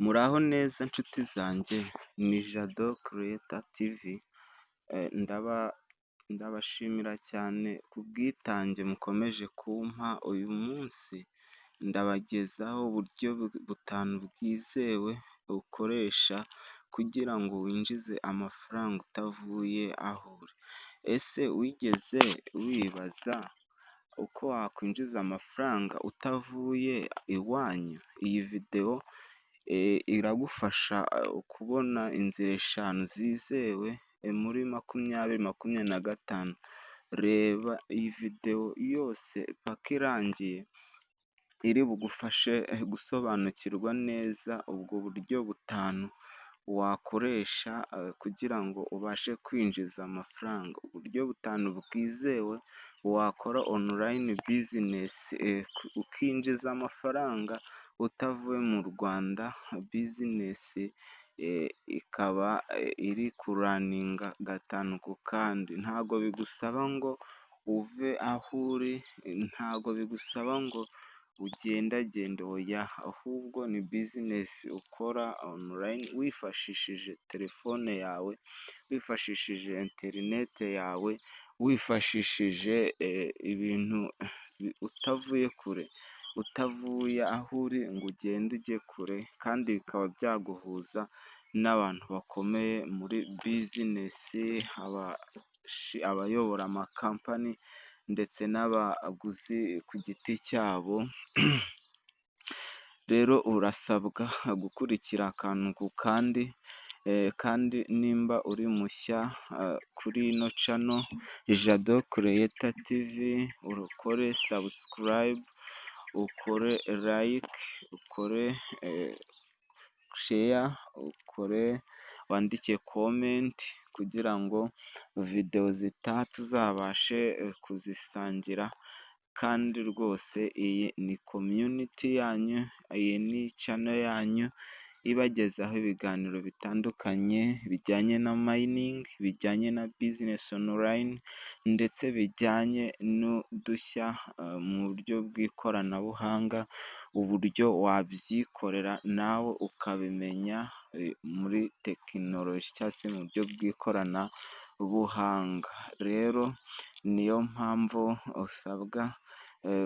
Muraho neza nshuti zanjye, ni Jado Creator TV, ndabashimira cyane ku bwitange mukomeje kumpa. Uyu munsi ndabagezaho uburyo butanu bwizewe ukoresha kugira ngo winjize amafaranga utavuye aho uri. Ese wigeze wibaza uko wakwinjiza amafaranga utavuye iwanyu? Iyi videwo iragufasha kubona inzira eshanu zizewe muri 2025. Reba iyi videwo yose paka irangiye, iri bugufashe gusobanukirwa neza ubwo buryo butanu wakoresha kugira ngo ubashe kwinjiza amafaranga. Uburyo butanu bwizewe wakora online business ukinjiza amafaranga utavuye mu Rwanda, business ikaba iri kurunninga gatanu ku kandi. Ntago bigusaba ngo uve aho uri, ntago bigusaba ngo ugendagende, oya, ahubwo ni business ukora online wifashishije telefone yawe, wifashishije interinete yawe, wifashishije ibintu utavuye kure, utavuye aho uri ngo ugende ujye kure, kandi bikaba byaguhuza n'abantu bakomeye muri business, abayobora amakampani ndetse n'abaguzi ku giti cyabo. Rero urasabwa gukurikira akantu ku kandi, kandi nimba uri mushya kuri ino channel Jado Creator TV, ukore subscribe, ukore like, ukore share, ukore wandike comment kugira ngo videwo zitaha tuzabashe kuzisangira. Kandi rwose iyi ni community yanyu, iyi ni channel yanyu ibagezaho ibiganiro bitandukanye bijyanye na mining, bijyanye na business online, ndetse bijyanye n'udushya mu buryo bw'ikoranabuhanga, uburyo wabyikorera nawe ukabimenya muri tekinoloji cyangwa se mu buryo bw'ikoranabuhanga. Rero niyo mpamvu usabwa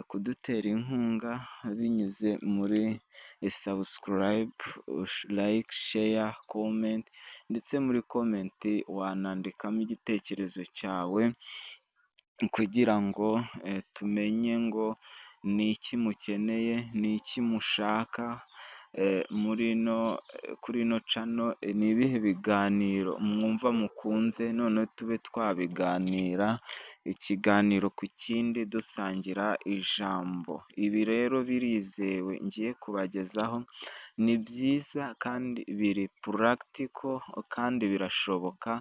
kudutera inkunga binyuze muri subscribe, like, share, comment, ndetse muri comment wanandikamo igitekerezo cyawe kugira ngo tumenye ngo ni iki mukeneye, ni iki mushaka muri ino kuri ino channel, ni ibihe biganiro mwumva mukunze, noneho tube twabiganira ikiganiro ku kindi, dusangira ijambo. Ibi rero birizewe ngiye kubagezaho, ni byiza kandi biri practical kandi birashoboka,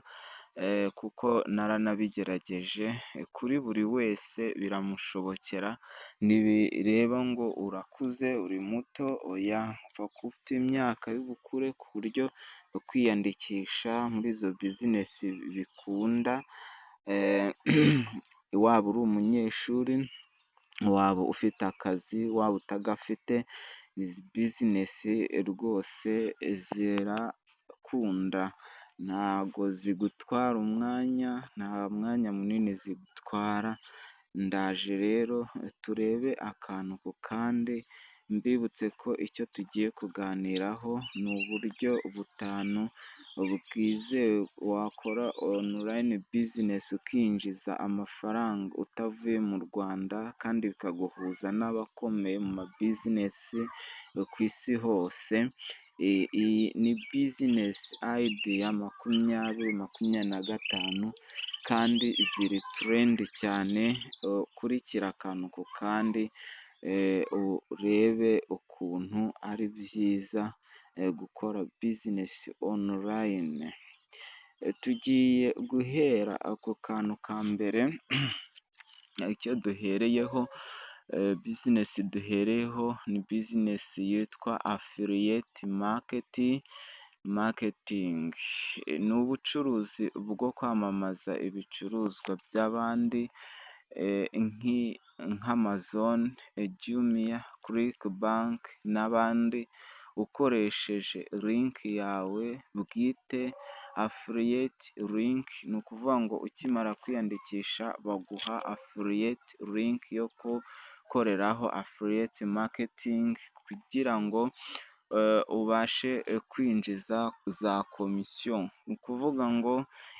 kuko naranabigerageje. Kuri buri wese biramushobokera, ntibireba ngo urakuze, uri muto, oya, upfa kuba ufite imyaka y'ubukure ku buryo kwiyandikisha muri izo business bikunda. Waba uri umunyeshuri, waba ufite akazi, waba utagafite, izi business rwose zirakunda, ntago zigutwara umwanya, nta mwanya munini zigutwara. Ndaje rero turebe akantu ku kandi, mbibutse ko icyo tugiye kuganiraho ni uburyo butanu bwizewe wakora online business ukinjiza amafaranga utavuye mu Rwanda, kandi bikaguhuza n'abakomeye mu ma business ku isi hose. Iyi ni business idea 2025 kandi ziri trend cyane. Ukurikira akantu ku kandi, urebe ukuntu ari byiza gukora business online. Tugiye guhera ku kantu ka mbere. Icyo duhereyeho, business duhereyeho ni business yitwa affiliate marketing. Ni ubucuruzi bwo kwamamaza ibicuruzwa by'abandi nk'Amazon, Jumia, ClickBank n'abandi. ukoresheje link yawe bwite, affiliate link. Ni ukuvuga ngo ukimara kwiyandikisha baguha affiliate link yo gukoreraho affiliate marketing, kugira ngo ubashe kwinjiza za komisiyo. Ni ukuvuga ngo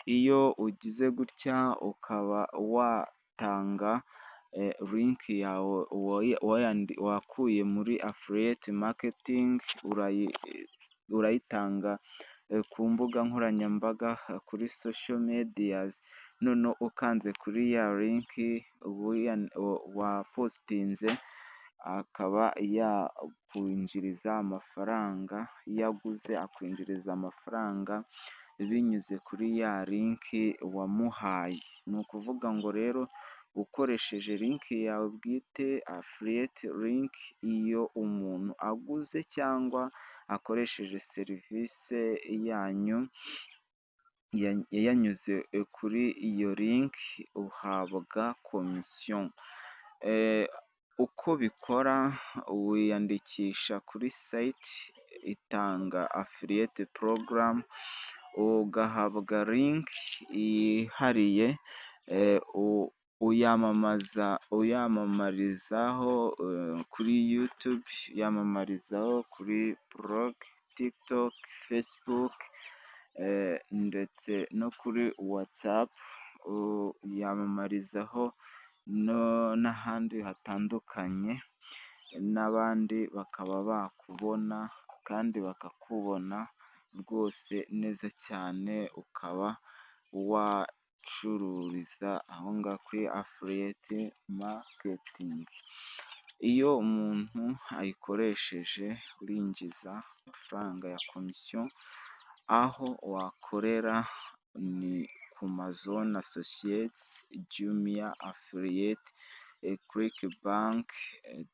iyo ugize gutya ukaba watanga link yawe wakuye muri affiliate marketing, urayitanga ku mbuga nkoranyambaga, kuri social medias, noneho ukanze kuri ya link wapostinze akaba yakwinjiriza amafaranga. Iyo aguze akwinjiriza amafaranga binyuze kuri ya link wamuhaye. Ni ukuvuga ngo rero ukoresheje link yawe bwite, affiliate link, iyo umuntu aguze cyangwa akoresheje serivisi yanyu yanyuze kuri iyo link, uhabwa komisiyo. Uko bikora, wiyandikisha kuri site itanga affiliate program, ugahabwa link yihariye, uyamamaza, uyamamarizaho kuri YouTube, uyamamarizaho kuri blog, TikTok, Facebook ndetse no kuri WhatsApp, uyamamarizaho n'ahandi hatandukanye, n'abandi bakaba bakubona kandi bakakubona rwose neza cyane, ukaba wacururiza aho ngaho kuri affiliate marketing. Iyo umuntu ayikoresheje urinjiza amafaranga ya komisiyo. Aho wakorera ni ku Amazon Associates, Jumia Affiliate, ClickBank,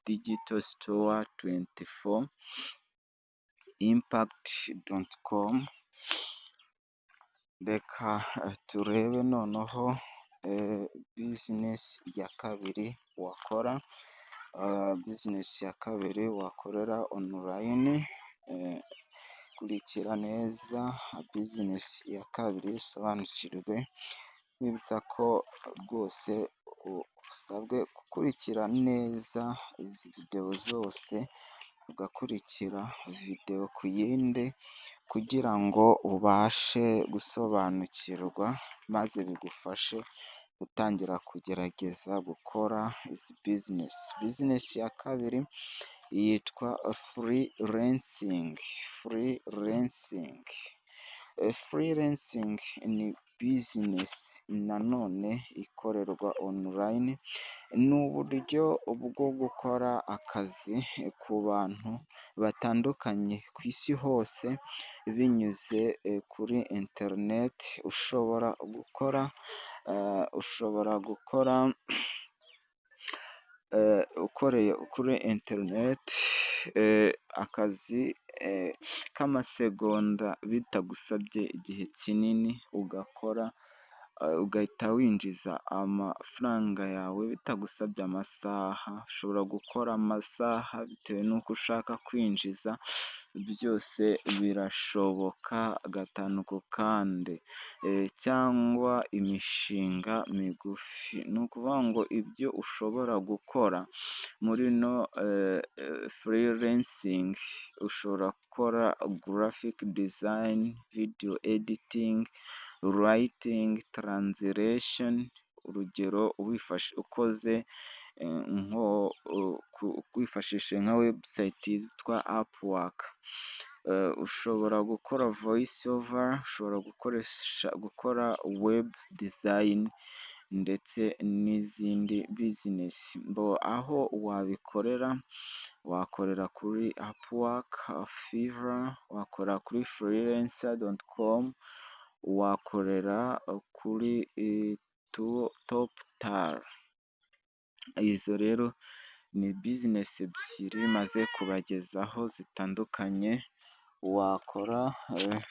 Digital Store 24, Impact.com. Reka turebe noneho business ya kabiri wakora. Business ya kabiri wakorera online, kurikira neza business ya kabiri usobanukirwe. Nkwibutsa ko rwose usabwe gukurikira neza izi videwo zose, ugakurikira videwo ku yindi kugira ngo ubashe gusobanukirwa, maze bigufashe gutangira kugerageza gukora izi business. Business ya kabiri yitwa freelancing. Freelancing, freelancing ni business nanone ikorerwa online. Ni uburyo bwo gukora akazi ku bantu batandukanye ku isi hose binyuze kuri interineti. Ushobora gukora ukoreye kuri interineti akazi k'amasegonda bitagusabye igihe kinini, ugakora ugahita winjiza amafaranga yawe bitagusabye amasaha. Ushobora gukora amasaha bitewe n'uko ushaka kwinjiza, byose birashoboka gatanu ku kandi, cyangwa imishinga migufi. Ni ukuvuga ngo ibyo ushobora gukora muri ino freelancing, ushobora gukora graphic design, video editing, writing, translation. Urugero ukoze nko wifashishije nka website yitwa Upwork, ushobora gukora voice over, ushobora gukora web design ndetse n'izindi business. Aho wabikorera, wakorera kuri Upwork, Fiverr, wakora kuri freelancer.com, wakorera kuri Toptal. Izo rero ni business ebyiri maze kubagezaho zitandukanye wakora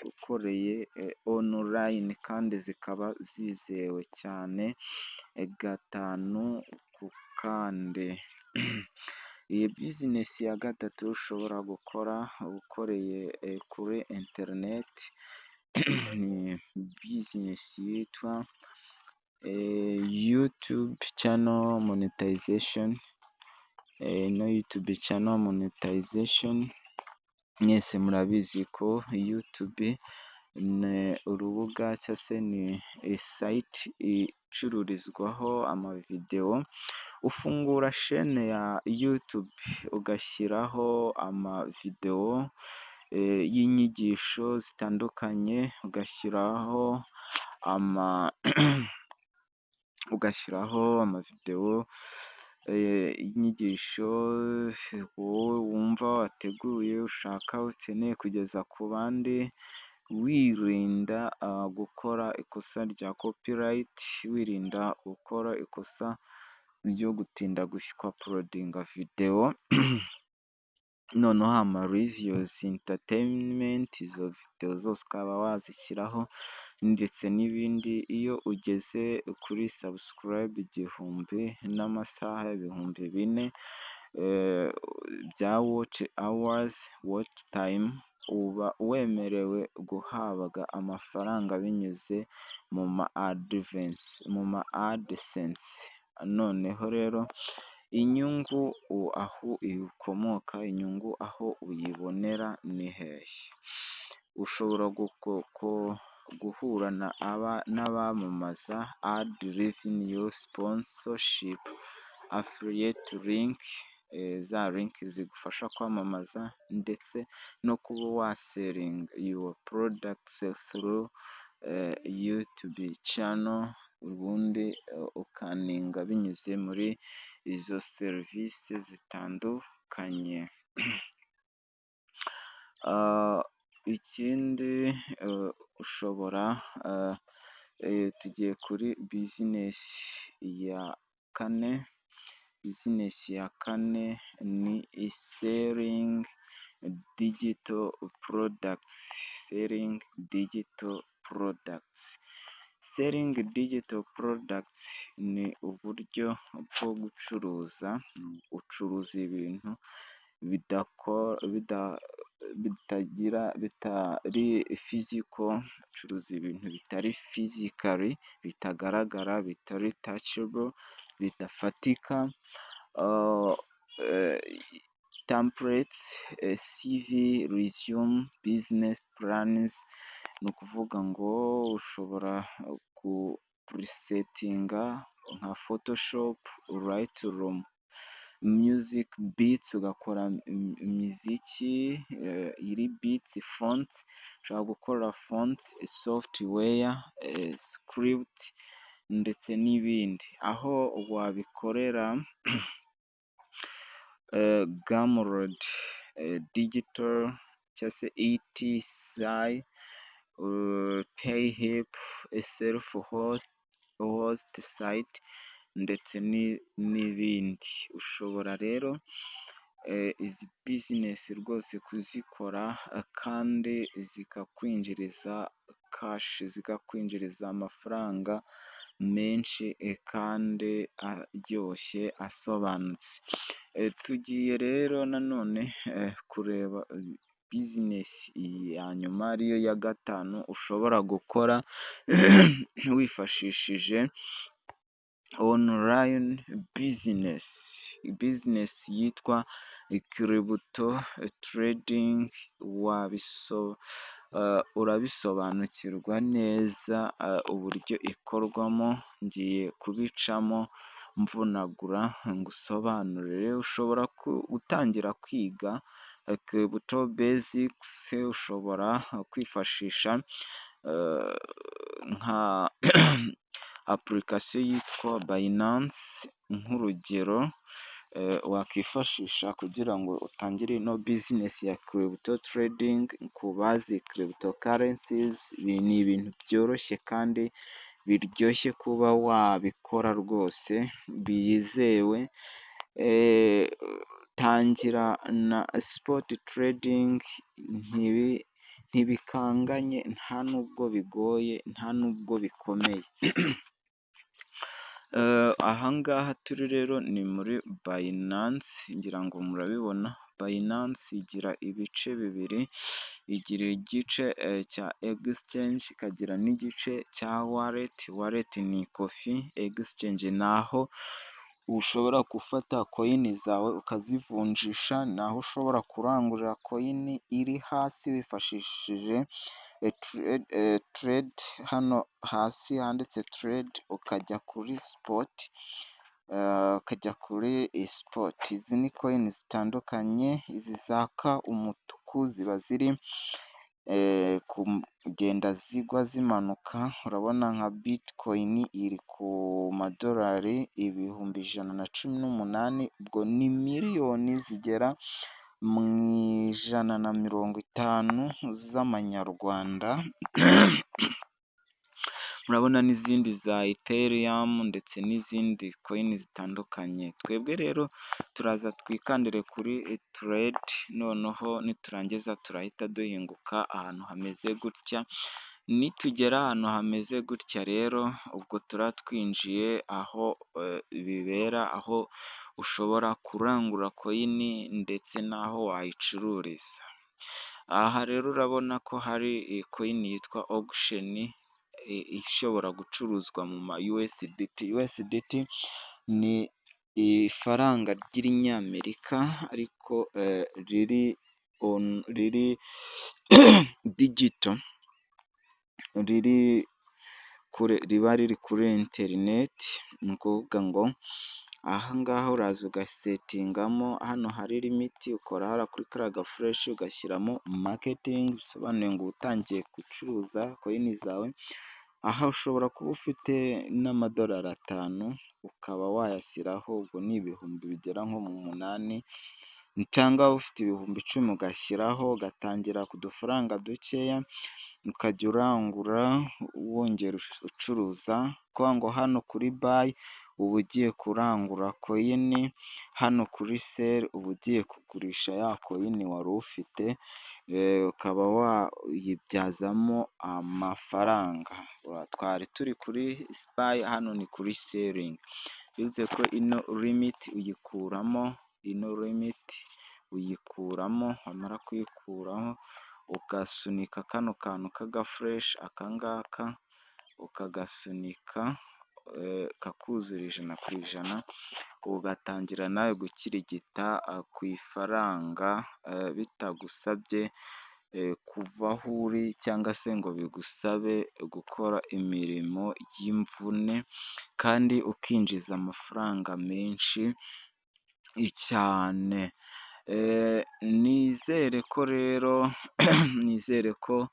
ukoreye online, kandi zikaba zizewe cyane gatanu ku kandi. Iyi business ya gatatu ushobora gukora ukoreye kuri interineti ni business yitwa YouTube channel monetization. Ino YouTube channel monetization, mwese murabizi ko YouTube ni urubuga cyangwa se ni site icururizwaho amavidewo. Ufungura shene ya YouTube ugashyiraho amavidewo y'inyigisho zitandukanye, ugashyiraho amavidewo y'inyigisho wowe wumva wateguye, ushaka, ukeneye kugeza ku bandi, wirinda gukora ikosa rya copyright, wirinda gukora ikosa ryo gutinda kwa uploadinga videwo. Noneho ama reviews, entertainment, izo videwo zose ukaba wazishyiraho ndetse n'ibindi. Iyo ugeze kuri subscribe 1000 n'amasaha 4000 bya watch hours, watch time, uba wemerewe guhabwa amafaranga binyuze mu ma AdSense. Noneho rero inyungu aho ikomoka, inyungu aho uyibonera ni hehe? Ushobora guhura n'abamamaza, ad revenue, sponsorship, affiliate link, za link zigufasha kwamamaza, ndetse no kuba wasellinga your products through YouTube channel, ubundi ukaearninga binyuze muri izo serivisi zitandukanye. Ikindi ushobora, tugiye kuri business ya kane. Business ya kane ni selling digital products. Selling digital products. Selling digital products ni uburyo bwo gucuruza, ucuruza ibintu bitagira, bitari physical, ucuruza ibintu bitari physically, bitagaragara, bitari touchable, bidafatika: templates, CV, resume, business plans. Ni ukuvuga ngo ushobora kupresettinga nka Photoshop, Lightroom, music beats, ugakora imiziki iri beats, font, ushobora gukora font, software, script ndetse n'ibindi. Aho wabikorera: Gumroad, digital cyangwa se Etsy, Payhip, self host site ndetse n'ibindi. Ushobora rero izi business rwose kuzikora kandi zikakwinjiriza cash, zikakwinjiriza amafaranga menshi kandi aryoshye, asobanutse. Tugiye rero nanone kureba business ya nyuma, ariyo ya gatanu, ushobora gukora wifashishije online business, business yitwa crypto trading. Urabisobanukirwa neza uburyo ikorwamo, ngiye kubicamo mvunagura ngusobanurire. Ushobora gutangira kwiga crypto basics, ushobora kwifashisha nka application yitwa Binance nk'urugero wakwifashisha kugira ngo utangire ino business ya crypto trading. Ku bazi cryptocurrencies, ibi ni ibintu byoroshye kandi biryoshye kuba wabikora rwose, byizewe. Tangira na spot trading, ntibikanganye, nta nubwo bigoye, nta nubwo bikomeye. Aha ngaha turi rero ni muri Binance, ngira ngo murabibona. Binance igira ibice bibiri: igira igice cya exchange, ikagira n'igice cya wallet. Wallet ni ikofi, exchange ni aho ushobora gufata coin zawe ukazivunjisha, ni aho ushobora kurangurira coin iri hasi wifashishije trade. Hano hasi handitse trade, ukajya kuri spot, ukajya kuri spot. Izi ni coin zitandukanye, izi zaka umutuku ziba ziri kugenda zigwa zimanuka. Urabona nka Bitcoin iri ku madolari 118,000, ubwo ni miliyoni zigera mu 150 z'amanyarwanda. Murabona n'izindi za Ethereum ndetse n'izindi coin zitandukanye. Twebwe rero turaza twikandire kuri trade, noneho niturangiza turahita duhinguka ahantu hameze gutya. Nitugera ahantu hameze gutya rero, ubwo turaba twinjiye aho bibera, aho ushobora kurangura coin ndetse n'aho wayicururiza. Aha rero urabona ko hari coin yitwa Auction ishobora gucuruzwa mu ma USDT. USDT ni ifaranga ry'irinyamerika ariko riri digital, riri kure, riba riri kuri interineti. Ni ukuvuga ngo aha ngaha uraza ugasettingamo hano hari limit, ukora hariya kuri kariya gaflèche, ugashyiramo market, bisobanuye ngo uba utangiye gucuruza coin zawe. Aha ushobora kuba ufite n'amadolari 5 ukaba wayashyiraho, ubwo ni ibihumbi bigera nko mu 8, cyangwa ufite 10,000 ugashyiraho, ugatangira ku dufaranga dukeya, ukajya urangura wongera ucuruza. Kuvuga ngo hano kuri buy uba ugiye kurangura coin, hano kuri sell uba ugiye kugurisha ya coin wari ufite, ukaba wayibyazamo amafaranga. Twari turi kuri buy, hano ni kuri selling. Bivuze ko ino limit uyikuramo, ino limit uyikuramo, wamara kuyikuraho ugasunika kano kantu k'agaflèche, aka ngaka ukagasunika kakuzura 100%, ugatangira nawe gukirigita ku ifaranga bitagusabye kuva aho uri cyangwa se ngo bigusabe gukora imirimo y'imvune, kandi ukinjiza amafaranga menshi cyane. Nizere ko rero, nizere ko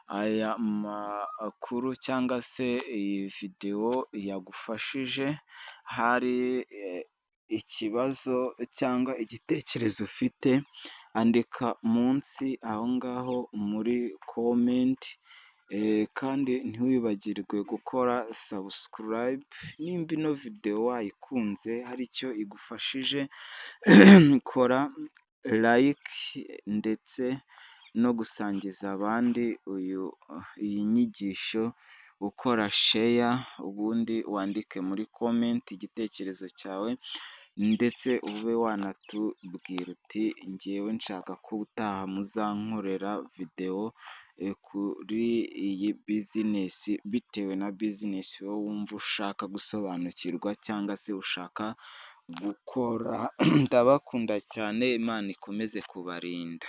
aya makuru cyangwa se iyi videwo yagufashije. Hari ikibazo cyangwa igitekerezo ufite, andika munsi aho ngaho muri comment, kandi ntiwibagirwe gukora subscribe. Nimba ino videwo wayikunze, hari icyo igufashije, kora like ndetse no gusangiza abandi iyi nyigisho, ukora share, ubundi wandike muri comment igitekerezo cyawe, ndetse ube wanatubwira uti: "Njyewe nshaka ko ubutaha muzankorera videwo kuri iyi business," bitewe na business wowe wumva ushaka gusobanukirwa cyangwa se ushaka gukora. Ndabakunda cyane, Imana ikomeze kubarinda.